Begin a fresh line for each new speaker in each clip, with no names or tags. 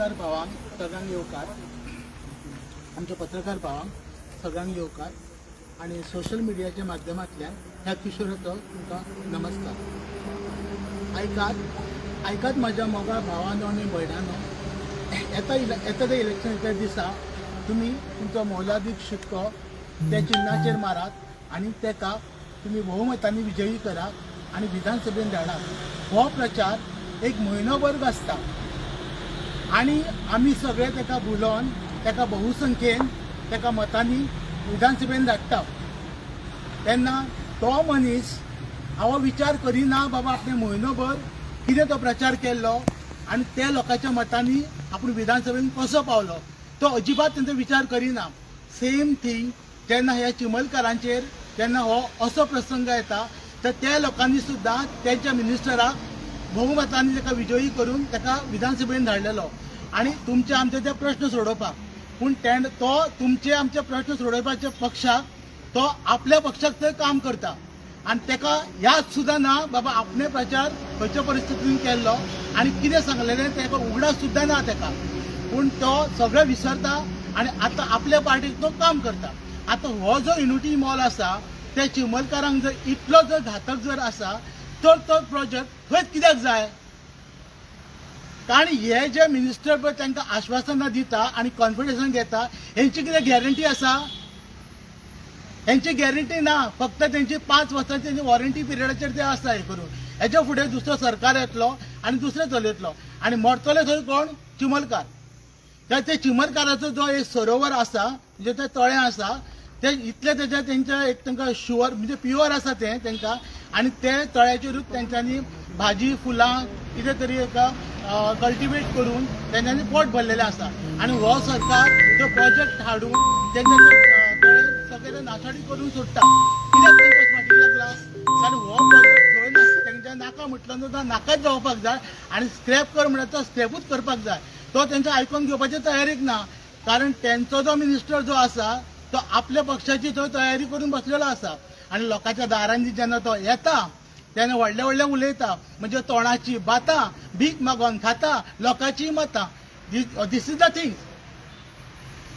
पत्रकार भावांक सगळ्यांक येवकार. आमच्या पत्रकार भावांक सगळ्यांक येवकार आनी सोशल मिडियाच्या माध्यमांतल्यान ह्या किशोराचो तुमकां नमस्कार. आयकात, आयकात म्हज्या मोगाळ भावानो आनी भयणानो, येता येता ते इलेक्शनाच्या दिसा तुमी तुमचो मोलादीक शिक्को त्या चिन्नाचेर मारात आनी तेका तुमी बहुमतांनी विजयी करात आनी विधानसभेन धाडात. हो प्रचार एक म्हयनोभर गाजता आनी आमी सगळे तेका भुलोन तेका बहुसंख्येन तेका मतांनी विधानसभेन धाडटा. तेन्ना तो मनीस हांव विचार करिना, बाबा, आपणे म्हयनोभर कितें तो प्रचार केल्लो आनी त्या लोकांच्या मतांनी आपूण विधानसभेन कसो पावलो, तो अजिबात तेंचो विचार करिना. सेम थींग, जेन्ना ह्या चिमलकारांचेर जेन्ना हो असो प्रसंग येता, तर त्या लोकांनी सुद्दां तेंच्या मिनिस्टराक बहुमतांनी ताका विजयी करून ताका विधानसभेन धाडलेलो आनी तुमचे आमचे ते प्रश्न सोडोवपाक. पूण तो तुमचे आमचे प्रश्न सोडोवपाच्या पक्षाक तो आपल्या पक्षाक थंय काम करता आनी ताका याद सुद्दां ना, बाबा, आपणे प्रचार खंयच्या परिस्थितीन केल्लो आनी कितें सांगलेलें, ताका उगडास सुद्दां ना ताका. पूण तो सगळें विसरता आनी आतां आपल्या पार्टीक तो काम करता. आतां हो जो युनिटी मॉल आसा, ते चिमलकारांक जर इतलो जर घातक जर आसा, तर तो प्रोजेक्ट थंयच कित्याक जाय? कारण हे जे मिनिस्टर पळय तांकां आश्वासनां दिता आनी कॉन्फिडन्सान घेता, हेंची कितें गॅरंटी आसा? हेंची गॅरंटी ना. फक्त तेंची 5 वर्सांची तेंची वॉरंटी पिरियडाचेर ते आसा. हे करून हेच्या फुडें दुसरो सरकार येतलो आनी दुसरें चलयतलो आनी मरतले थंय कोण? चिमलकार. तर ते चिमलकाराचो जो एक सरोवर आसा, म्हणजे ते तळें आसा, ते इतले तेच्या तेंच्या एक तांकां शुअर, म्हणजे प्युअर आसा तें तांकां आनी ते तळ्याचेरूच तेंच्यांनी भाजी, फुलां, कितें तरी एका कल्टिवेट करून तेंच्यांनी पोट भरलेलें आसा. आनी हो सरकार तो प्रोजेक्ट हाडून तेंचे तळें सगळें नाशाडी करून सोडटा. कित्याक तेंच्या फाटीक लागला? कारण हो प्रोजेक्ट थंय तेंच्या नाका म्हटलं न्हू, तो नाकाच जावपाक जाय आनी स्क्रॅप कर म्हणल्यार तो स्क्रॅपूच करपाक जाय. तो तेंच्या आयकून घेवपाची तयारीक ना, कारण तेंचो जो मिनिस्टर जो आसा, तो आपल्या पक्षाची तो तयारी करून बसलेलो आसा. आनी लोकांच्या दारांनी जेन्ना तो येता, तेन्ना व्हडले व्हडले उलयता, म्हणजे तोंडाची बातां, भीक मागोन खाता लोकांची मतां. This is the thing.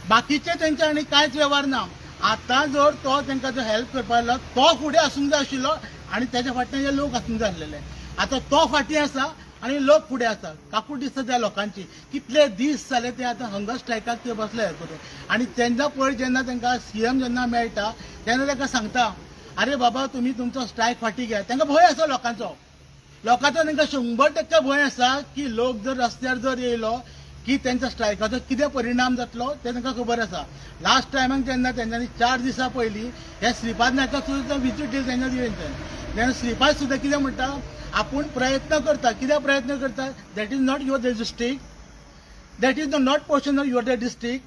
बाकीचे तेंच्या आनी कांयच वेव्हार ना. आतां जर तो तांकां जो हेल्प करपाक लागलो, तो फुडें आसूंक जाय आशिल्लो आनी तेच्या फाटल्यान हे लोक आसूंक जाय आसलेले. आतां तो फाटीं आसा आनी लोक फुडें आसा. काकूट दिसता त्या लोकांची. कितले दीस जाले ते आतां हंगर स्ट्रायकाक ते बसले हे करून. आनी तेन्ना पळय, जेन्ना तांकां सीएम जेन्ना मेळटा, तेन्ना तांकां सांगता, "अरे बाबा, तुमी तुमचो स्ट्रायक फाटीं घेया." तांकां भंय आसा लोकांचो. लोकांचो तांकां 100% भंय आसा की लोक जर रस्त्यार जर येयलो की तेंच्या स्ट्रायकाचो कितें परिणाम जातलो, तें तांकां खबर आसा. लास्ट टायमाक जेन्ना तेंच्यांनी 4 दिसां पयलीं हे श्रीपाद नायकाक सुद्दां विजीट दिली तेंच्या दिलें तेन्ना श्रीपाद सुद्दां कितें म्हणटा? आपूण प्रयत्न करता. कित्याक प्रयत्न करता? That is not your district, that is the not portion of your district,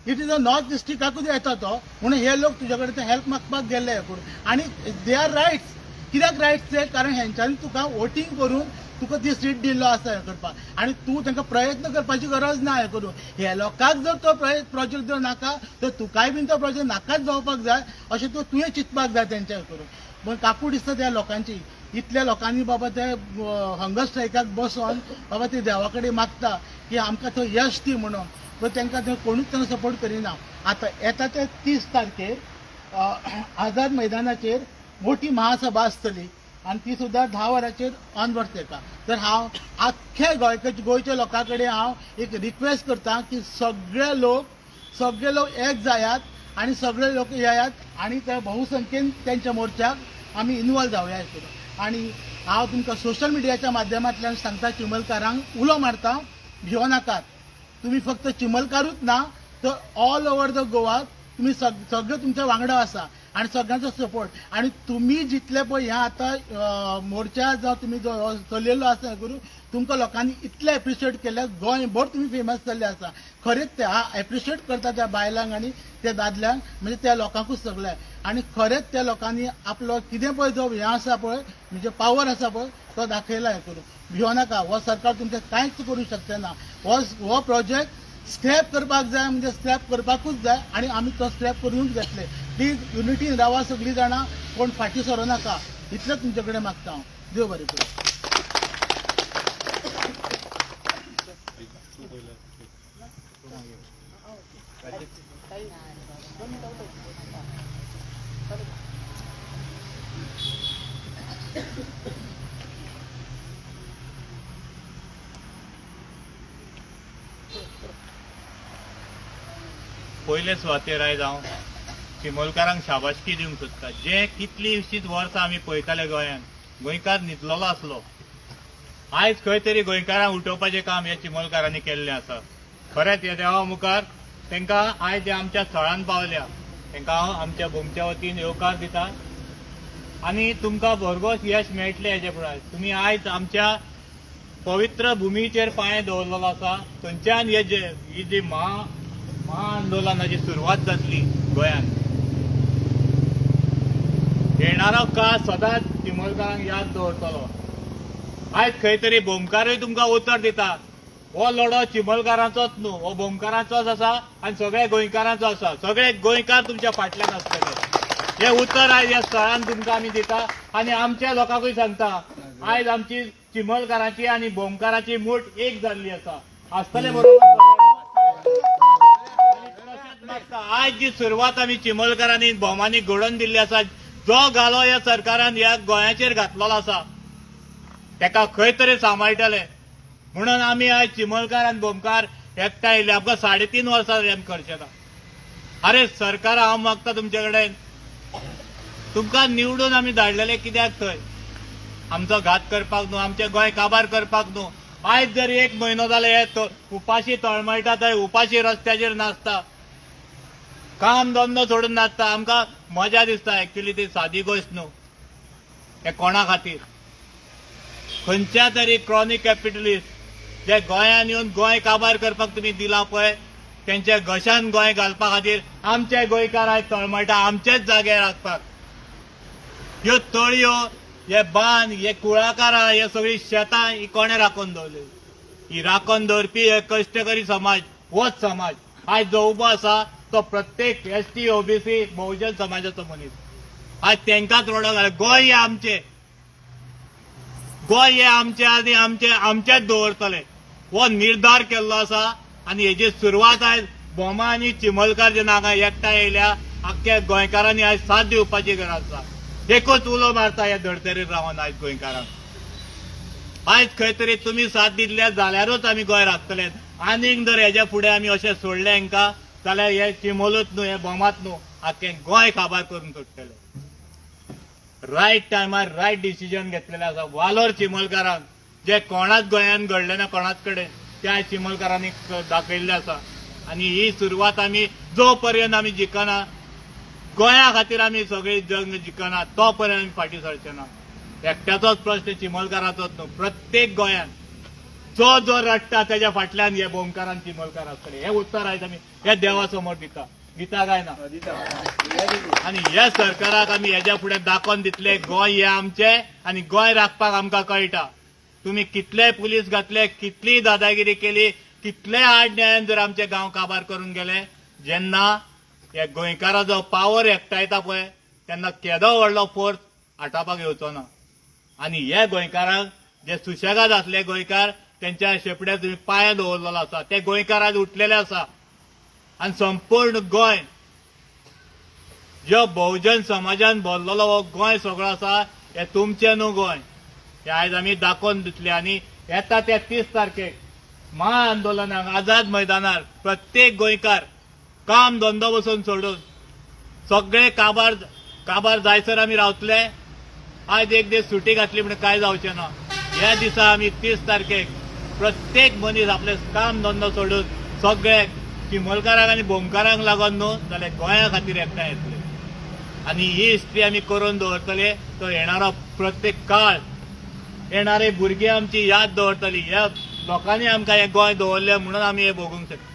it is a north डिस्ट्रिक्टाकूच येता तो. म्हणून हे लोक तुज्या कडेन ते हेल्प मागपाक गेल्ले करून आनी they are rights. कित्याक रायट्स ते? कारण हेंच्यांनी तुका वोटींग करून तुका ती सीट दिल्लो आसा हें करपाक आनी तूं तांकां प्रयत्न करपाची गरज ना. हें करून हे लोकांक जर तो प्रोजेक्ट जर नाका, तर तुकाय बीन तो प्रोजेक्ट नाकाच जावपाक जाय, अशें तूं तुवें चिंतपाक जाय तेंच्या करून. पूण काकूट दिसता त्या लोकांची. इतल्या लोकांनी बाबा ते हंगर स्ट्रायकाक बसोन बाबा ते देवा कडेन मागता की आमकां थंय यश दी म्हणून, पूण तांकां थंय कोणूच तांकां सपोर्ट करिना. आतां येता ते 30 तारखेर आझाद मैदानाचेर मोठी महासभा आसतली आनी ती सुद्दां 10 वरांचेर ऑनवर्ड्स येता. तर हांव आख्ख्या गोंयच्या लोकां कडेन हांव एक रिक्वेस्ट करता की सगळे लोक एक जायात आनी सगळे लोक येयात आनी त्या बहुसंख्येन तेंच्या मोर्चाक आमी इनवॉल्व जावया हें करून. आनी हांव तुमकां सोशल मिडियाच्या माध्यमांतल्यान सांगता, चिमलकारांक उलो मारता, भियो नाकात तुम्ही. फक्त चिमलकारूच ना, तर ऑल ओवर the Goa तुम्ही सगळे तुमच्या वांगडा आसा आनी सगळ्यांचो सपोर्ट. आनी तुमी जितले पळय ह्या आतां मोर्चा जावं तुमी जो हो चलयल्लो आसा, हें करून तुमकां लोकांनी इतले एप्रिशिएट केले, गोंयभर तुमी फेमस जाल्ले आसा. खरेंच ते एप्रिशिएट करता त्या बायलांक आनी त्या दादल्यांक, म्हणजे त्या लोकांकूच सगळे. आनी खरेंच त्या लोकांनी आपलो कितें पळय जो हें आसा पळय, म्हणजे पावर आसा पळय, तो दाखयला. हें करून भियो नाका. हो सरकार तुमचें कांयच करूंक शकचे ना. हो हो प्रोजेक्ट स्क्रॅप करपाक जाय म्हणजे स्क्रॅप करपाकूच जाय आनी आमी तो स्क्रॅप करूनच घेतले. प्लीज, युनिटीन रावा सगळीं जाणां, कोण फाटीं सरो नाका, इतलें तुमचे कडेन मागता हांव. देव बरें करूं.
तूं पयलें. पयले सुवातेर आयज हांव चिमोलकारांक शाबासकी दिवंक सोदता. जे कितलींशींच वर्सां आमी पळयताले गोंयांत गोंयकार न्हिदलेलो आसलो, आयज खंय तरी गोंयकारांक उठोवपाचें काम हे चिमोलकारांनी केल्लें आसा. खरेंच ह्या देवा मुखार तांकां आयज जे आमच्या थळान पावल्या तांकां हांव आमच्या भोमच्या वतीन येवकार दिता आनी तुमकां भरघोस यश मेळटलें. हेजे फुडें तुमी आयज आमच्या पवित्र भुमीचेर पांय दवरलेलो आसा, थंयच्यान हे जे ही जी महाआंदोलनाची सुरवात जातली गोंयांत. येणारो काळ सदांच चिमोलकारांक याद दवरतलो. आयज खंय तरी भोमकारूय तुमकां उतर दिता, हो लढो चिमोलकारांचोच न्हू, हो भोमकारांचोच आसा आनी सगळे गोंयकारांचो आसा. सगळे गोंयकार तुमच्या फाटल्यान आसतले हे उतर आयज ह्या स्थळान तुमकां आमी दिता आनी आमच्या लोकांकूय सांगता, आयज आमची चिमोलकारांची आनी भोमकारांची मूठ एक जाल्ली आसा. आसतले बरोबर. आयज जी सुरवात आमी चिमोलकारांनी भोमांनी घडोवन दिल्ली आसा, जो घालो ह्या सरकारान ह्या गोंयाचेर घातलेलो आसा तेका खंय तरी सांबाळटले म्हणून आमी आयज चिमोलकार आनी भोमकार एकठांय येयले. आमकां 3.5 वर्सां जाली आमी खर्चेता. अरे सरकार, हांव मागता तुमचे कडेन, तुमकां निवडून आमी धाडलेले कित्याक थंय? आमचो घात करपाक न्हू, आमचें गोंय काबार करपाक न्हू. आयज जर 1 म्हयनो जाले हे उपाशी तळमळटा, थंय उपाशी रस्त्याचेर नाचता, काम धंदो सोडून नाचता. आमकां मजा दिसता. एक्चुली ती सादी गोश्ट न्हू. हे कोणा खातीर? खंयच्या तरी क्रॉनिक कॅपिटलिस्ट जे गोंयान येवन गोंय काबार करपाक तुमी दिला पळय, तेंच्या घशान गोंय घालपा खातीर आमचे गोंयकार आयज तळमळटा आमचेच जागे राखपाक. ह्यो तळयो, हे बांद, हे कुळाकारां, हे सगळीं शेतां ही कोणें राखून दवरली? ही राखून दवरपी हे कश्टकरी समाज, होच समाज आयज जो उबो आसा तो प्रत्येक ST, OBC, बहुजन समाजाचो मनीस. आयज तेंकांच रोडो घाल. गोंय हे आमचें, गोंय हे आमचें आनी आमचें आमचेंच दवरतले हो निर्धार केल्लो आसा. आनी हेजी सुरवात आयज भोमा आनी चिमलकार जेन्ना हांगा एकठांय येयल्या, आख्ख्या गोंयकारांनी आयज साथ दिवपाची गरज आसा. एकूच उलो मारता ह्या धर्तरेर रावन आयज गोंयकारांक, आयज खंय तरी तुमी साथ दितले जाल्यारूच आमी गोंय राखतले. आनीक जर हेज्या फुडें आमी अशें सोडलें हांकां जाल्यार हे चिमोलूच न्हू, हे भोमात न्हू, आख्खें गोंय काबार करून सोडटले. रायट टायमार रायट डिसिजन घेतलेलें आसा. वालोर चिमोलकारांक, जे कोणाच गोंयांत घडलें ना कोणाच कडेन, त्या चिमोलकारांनी दाखयल्लें आसा. आनी ही सुरवात आमी जो पर्यंत आमी जिखना, गोंया खातीर आमी सगळी जंग जिखना, तो पर्यंत आमी फाटीं सरचे ना. एकट्याचोच प्रश्न चिमोलकाराचोच न्हू, प्रत्येक गोंयांत जो जो रडटा तेज्या फाटल्यान हे भोमकारान चिमोलकार आसतले. हे उत्तर आयज आमी ह्या देवा समोर दिता. दिता काय ना? आनी ह्या सरकाराक आमी हेज्या फुडें दाखोवन दितले, गोंय हें आमचें आनी गोंय राखपाक आमकां कळटा. तुमी कितलेय पुलीस घातले, कितलीय दादागिरी केली, कितलेय आड न्यायान जर आमचे गांव काबार करून गेले, जेन्ना ह्या गोंयकाराचो पावर एकठांयता पळय तेन्ना केदो व्हडलो फोर्स आटापाक येवचो ना. आनी हे गोंयकारांक जे सुशेगाद आसले गोंयकार, तेंच्या शेपड्यार तुमी पांय दवरलेलो आसा, ते गोंयकार आज उठलेले आसा. आनी संपूर्ण गोंय जो बहुजन समाजान भरलेलो हो गोंय सगळो आसा, हे तुमचें न्हू गोंय, हे आयज आमी दाखोवन दितले. आनी येता त्या 30 तारखेक महाआंदोलनाक आझाद मैदानार प्रत्येक गोंयकार काम धंदो बसून सोडून सगळे काबार काबार जायसर आमी रावतले. आयज एक दीस सुटी घातली म्हणून कांय जावचें ना. ह्या दिसा आमी 30 तारखेक प्रत्येक मनीस आपले काम धंदो सोडून सगळे चिमोलकारांक आनी भोमकारांक लागून न्हू जाल्यार गोंया खातीर एकठांय येतले. आनी ही हिस्ट्री आमी करून दवरतले. तो येणारो प्रत्येक काळ येणारे भुरगीं आमची याद दवरतली, ह्या लोकांनी आमकां हें गोंय दवरलें म्हणून आमी हें भोगूंक शकता.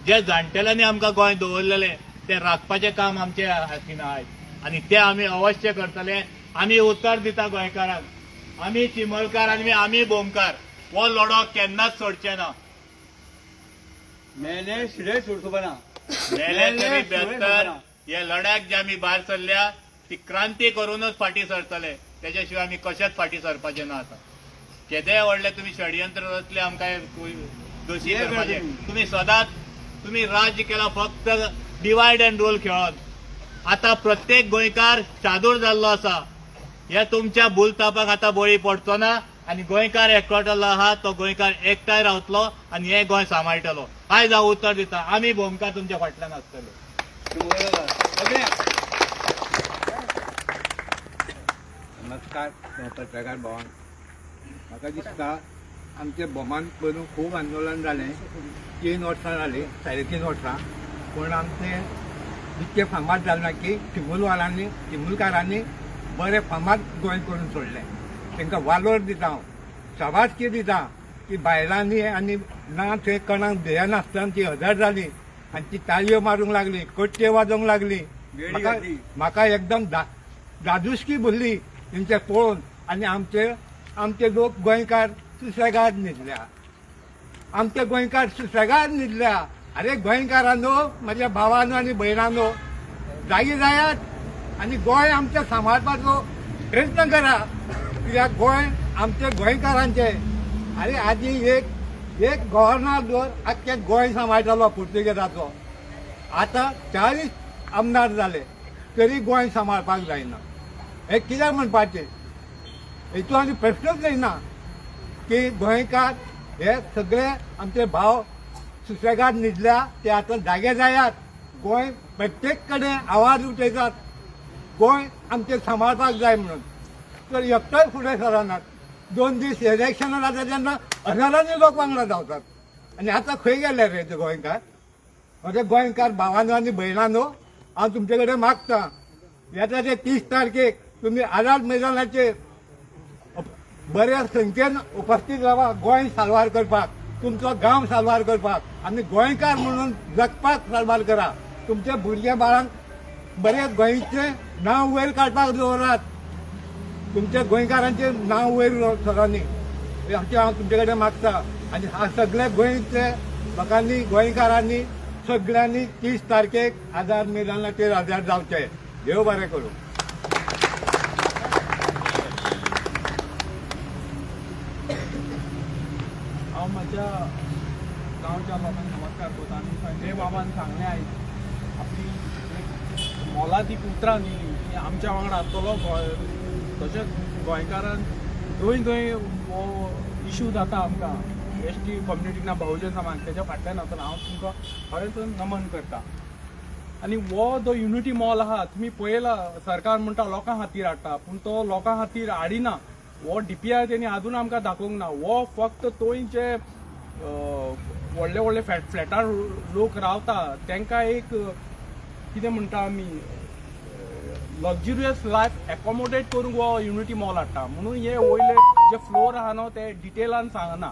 जे जाणटेल्यांनी आमकां गोंय दवरलेलें तें राखपाचें काम आमच्या हातीन आयज, आनी तें आमी अवश्य करतले. आमी उतर दिता गोंयकारांक, आमी चिमलकार आनी आमी भोमकार हो लढो केन्नाच सोडचे ना.
मेले शिडे सोडचो ना.
मेले तरी बेहतर. हे लढ्याक जे आमी भायर सरल्या ती क्रांती करूनच फाटीं सरतले, तेच्या शिवाय आमी कशेंच फाटीं सरपाचे ना. आतां केदेय व्हडलें तुमी षडयंत्र रचले आमकां दोशी करपाचे, तुमी सदांच तुम्ही राज्य केला फक्त डिवायड अँड रोल खेळोन. आतां प्रत्येक गोंयकार शादूर जाल्लो आसा. ह्या तुमच्या बुलतापाक आतां बळी पडचो ना आनी गोंयकार एकवटलो आहा तो गोंयकार एकठांय रावतलो आनी हें गोंय सांबाळटलो. आयज हांव उतर दिता, आमी भोमकार तुमच्या फाटल्यान आसतले.
नमस्कार पत्रकार भोवान. म्हाका दिसता आमच्या भोमान पयलू खूब आंदोलन जालें, 3 वर्सां जालीं, 3.5 वर्सां, पूण आमचें इतकें फामाद जालें ना की चिमुलवालांनी चिमुलकारांनी बरें फामाद गोंय करून सोडलें. तांकां वालोर दिता हांव, शाबासकी दिता की बायलांनी आनी ना थंय कणाक भियेनासतना ती हजर जाली आनी ती ताळयो मारूंक लागली, कट्ट्यो वाजोवंक लागली. म्हाका म्हाका एकदम दादुसकी भरली तेंचे पळोवन. आनी आमचे आमचे लोक गोंयकार सुसेगाद न्हिदल्या, आमचे गोंयकार सुसेगाद न्हिदल्या. अरे गोंयकारांनो, म्हज्या भावानो आनी भयणांनो, जागी जायात आनी गोंय आमचें सांबाळपाचो प्रयत्न करा, कित्याक गोंय आमचे गोंयकारांचें. अरे आदी एक एक गव्हर्नर दवर आख्खें गोंय सांबाळटालो पुर्तुगेजाचो. आतां 40 आमदार जाले तरी गोंय सांबाळपाक जायना. हें कित्याक म्हणपाचें? हेतून आनी प्रश्नच येना की गोंयकार हे सगळे आमचे भाव सुसेगाद न्हिदल्या ते आतां जागे जायात. गोंय प्रत्येक कडेन आवाज उठयतात, गोंय आमचें सांबाळपाक जाय म्हणून, तर एकटोय फुडें सरनात. 2 दीस इलेक्शनां जाता तेन्ना हजारांनी लोक वांगडा धांवतात आनी आतां खंय गेले रे ते गोंयकार? म्हजे गोंयकार भावानो आनी भयणानो, हांव तुमचे कडेन मागता, येता ते 30 तारखेक तुमी आझाद मैदानाचेर बऱ्या संख्येन उपस्थित रावा. गोंय साल्वार करपाक, तुमचो गांव साल्वार करपाक आनी गोंयकार म्हणून जगपाक साल्वार करा. तुमच्या भुरग्या बाळांक बरें गोंयचें नांव वयर काडपाक दवरात. तुमच्या गोंयकारांचें नांव वयर सरांनी अशें हांव तुमचे कडेन मागता. आनी हा सगळे गोंयचे लोकांनी, गोंयकारांनी सगळ्यांनी 30 तारखेक आझाद मैदानाचेर हजर जावचे. देव बरें करूं.
हांव म्हज्या गांवच्या लोकांक नमस्कार करता आनी संजय बाबान सांगलें आयज आपली एक मोलादीक उतरां दिली की आमच्या वांगडा आसतलो गोंय. तशेंच गोंयकारान जंय जंय हो इशू जाता आमकां एसटी कम्युनिटी ना बहुजन समाज तेच्या फाटल्यान आसतना हांव तुमकां खरेंच नमन करता. आनी हो जो युनिटी मॉल आहा तुमी पळयला, सरकार म्हणटा लोकां खातीर हाडटा, पूण तो लोकां खातीर हाडिना. हो डीपीआर तेणी आजून आमकां दाखोवंक ना. हो फक्त थंय जे व्हडले व्हडले फ्लॅटार लोक रावता तांकां एक कितें म्हणटा आमी लक्झुरियस लायफ एकोमोडेट करूंक हो युनिटी मॉल हाडटा म्हणून हे वयले जे फ्लोर आहा न्हू ते डिटेलान सांगना.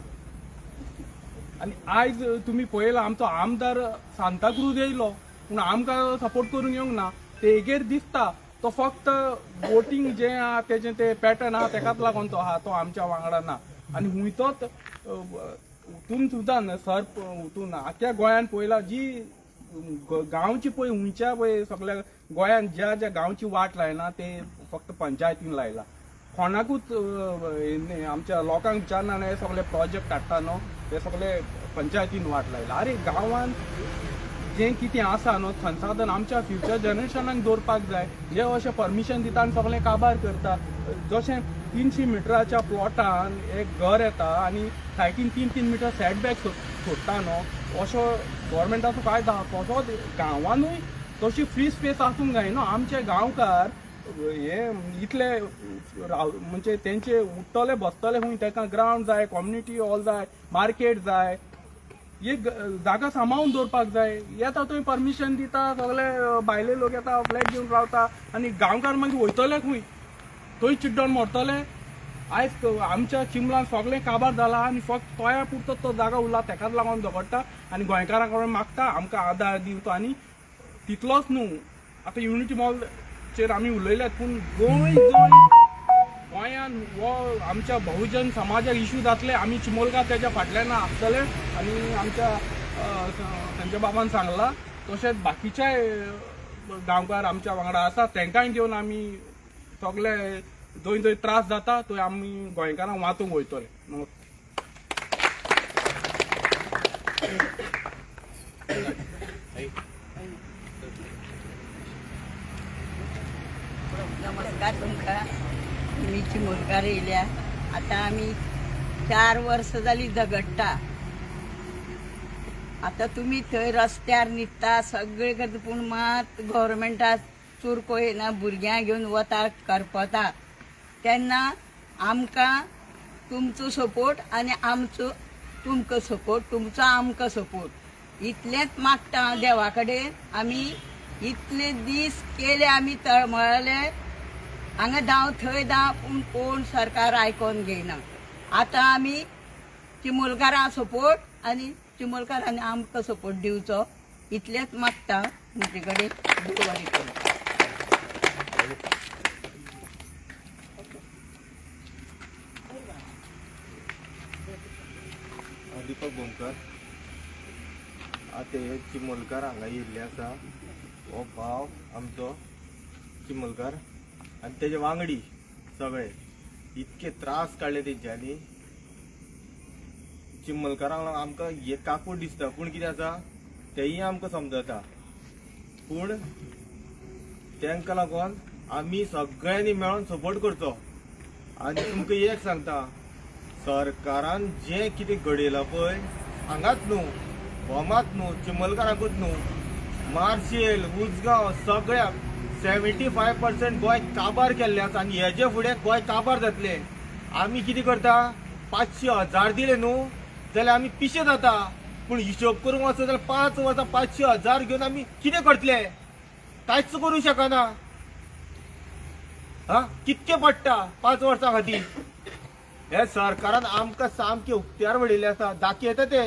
आनी आयज तुमी पळयला आमचो आमदार सांताक्रूज येयलो पूण आमकां सपोर्ट करूंक येवंक ना. तेगेर दिसता तो फक्त वोटींग जें आहा तेजें तें पॅटर्न आहा तेकाच लागून तो आहा, तो आमच्या वांगडा ना. आनी हुंयतोच हितून सुद्दां सर हितून आख्ख्या गोंयान पळयला जी गांवची पळय हुंयच्या पळय सगल्या गोंयान ज्या ज्या गांवची वाट लायना ते फक्त पंचायतीन लायला. कोणाकूच हें आमच्या लोकांक विचारना. हे सगळे प्रोजेक्ट हाडटा न्हू ते सगळे पंचायतीन वाट लायला. अरे गांवान जें कितें आसा न्हू संसाधन आमच्या फ्युचर जनरेशनाक दवरपाक जाय. जे अशें परमिशन दिता आनी सगळें काबार करता. जशें 300 मिटराच्या प्लॉटान एक घर येता आनी सायडीन 3-3 मिटर सेटबॅक सोडटा न्हू, असो गव्हर्मेंटाचो कायदो आहा. तसोच गांवानूय तशी फ्री स्पेस आसूंक जाय न्हू. आमचे गांवकार हे इतले राव म्हणजे तेंचे उठ्ठले बसतले खंय? तांकां ग्रावंड जाय, कम्युनिटी हॉल जाय, मार्केट जाय, एक जागा सांबाळून दवरपाक जाय. येता थंय परमिशन दिता, सगळे भायले लोक येता, फ्लॅट घेवन रावता आनी गांवकार मागीर वयतले खंय? थंय चिड्डोन मरतले. आयज आमच्या चिंबलान सगळें काबार जाला आनी फक्त तोया पुरतो तो जागा उरला, तेकाच लागून झगडटा आनी गोंयकारां कडेन मागता आमकां आदार दिवचो. आनी तितलोच न्हू, आतां युनिटी मॉलचेर आमी उलयल्यात, पूण गोंय जंय गोंयान हो आमच्या बहुजन समाजाक इशू जातले आमी चिमोलकार तेच्या फाटल्यान आसतले. आनी आमच्या संजय बाबान सांगला तशेंच बाकीच्याय गांवकार आमच्या वांगडा आसा, तांकांय घेवन आमी सगळे जंय जंय त्रास जाता थंय आमी गोंयकारांक वाचूंक वयतले. नमस्कार.
नमस्कार तुमकां. मी चिमुलकार येयल्या. आतां आमी 4 वर्सां जालीं झगडटा. आतां तुमी थंय रस्त्यार न्हिदता, सगळें करता, पूण मात गव्हर्मेंटाक चुरको येना. भुरग्यांक घेवन वता, करपता तेन्ना आमकां तुमचो सपोर्ट आनी आमचो तुमकां सपोर्ट, तुमचो आमकां सपोर्ट, इतलेंच मागता हांव देवा कडेन. आमी इतले दीस केले, आमी तळमळले, हांगा धांव थंय धांव, पूण कोण सरकार आयकोन घेयना. आतां आमी चिमुलकारां सपोर्ट आनी चिमुलकारांनी आमकां सपोर्ट दिवचो, इतलेंच मागता तुमचे कडेन. देव बरें करूं.
हांव दीपक भोमकर. आतां हे चिमोलकार हांगा येयल्ले आसा. हो भाव आमचो चिमोलकार आनी तेजे वांगडी सगळे इतके त्रास काडले तेंच्यांनी. चिमलकारांक लागून आमकां हे काकूट दिसता, पूण कितें आसा तेयी आमकां समजता. पूण तांकां लागून आमी सगळ्यांनी मेळोन सपोर्ट करचो. आनी तुमकां एक सांगता, सरकारान जें कितें घडयलां पळय हांगाच न्हू, भोमात न्हू, चिमलकाराकूच न्हू, मार्शेल, उजगांव सगळ्याक 75% गोंय काबार केल्लें आसा. आनी हेजे फुडें गोंय काबार जातलें. आमी कितें करता, 500 1000 दिले न्हू जाल्यार आमी पिशे जाता. पूण हिशोब करूंक वचत जाल्यार 5 वर्सां 500 1000 घेवन आमी कितें करतले? कांयच करूंक शकना. हा, कितके पडटा 5 वर्सां खातीर? हे सरकारान आमकां सामकें उक्त्यार वडयल्लें आसा. दाखयता ते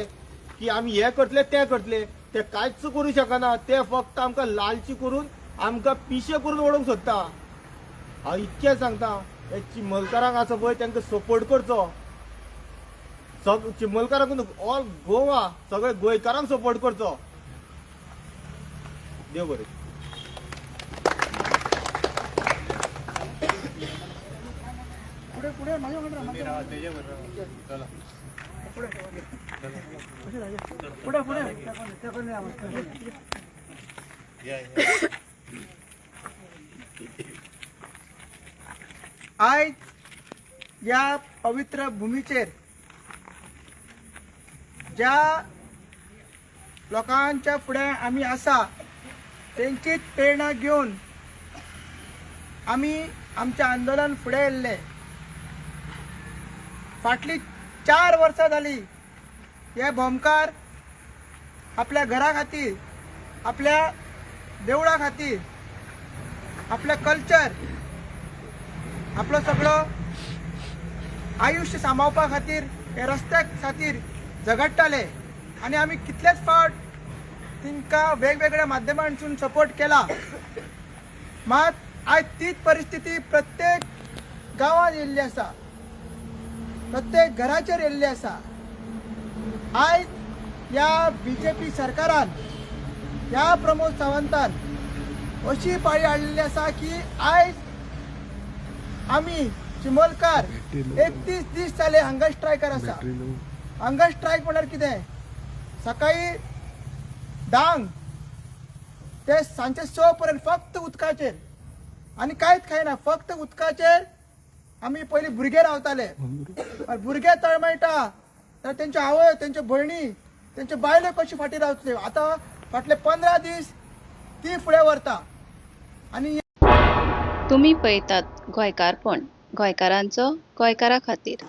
की आमी हें करतले तें करतले, ते कांयच करूं शकना. ते फक्त आमकां लालची करून आमकां पिशे करून उडोवंक सोदता. हांव इतकें सांगता, हे चिमलकारांक आसा पळय तांकां सपोर्ट करचो. सग चिमलकारांक न्हू, ऑल गोवा सगळे गोंयकारांक सपोर्ट करचो. देव बरें.
पुढे पुढे माझ्या वांगडा राहा, माझ्या वांगडा. पुढे पुढे पुढे.
आयज ह्या पवित्र भुमीचेर ज्या लोकांच्या फुडें आमी आसा तेंचीच प्रेरणा घेवन आमी आमचें आंदोलन फुडें येयल्ले. फाटलीं 4 वर्सां जालीं हे भोमकार आपल्या घरा खातीर, आपल्या देवळा खातीर, आपलें कल्चर, आपलो सगळो आयुश्य सांबाळपा खातीर हे रस्त्या खातीर झगडटाले. आनी आमी कितलेच फावट तांकां वेगवेगळ्या माध्यमांतसून सपोर्ट केला. मात आयज तीच परिस्थिती प्रत्येक गांवांत येयल्ली आसा, प्रत्येक घराचेर येयल्ली आसा. आयज ह्या बीजेपी सरकारान, ह्या प्रमोद सावंतान अशी पाळी हाडलेली आसा की आयज आमी चिमोलकार 31 दीस जाले हंगर स्ट्रायकार आसा. हंगर स्ट्रायक म्हणल्यार कितें? सकाळी 10 ते सांजचे 6 पर्यंत फक्त उदकाचेर आनी कांयच खायना, फक्त उदकाचेर. आमी पयलीं भुरगे रावताले, भुरगे तळमळटा तर तेंच्यो आवय, तेंच्यो भयणी, तेंच्यो बायलो कशी फाटीं रावतल्यो? आतां फाटले 15 दीस ती फुडें व्हरता आनी
तुमी पळयतात गोंयकारपण, गोंयकारांचो गोंयकारा खातीर.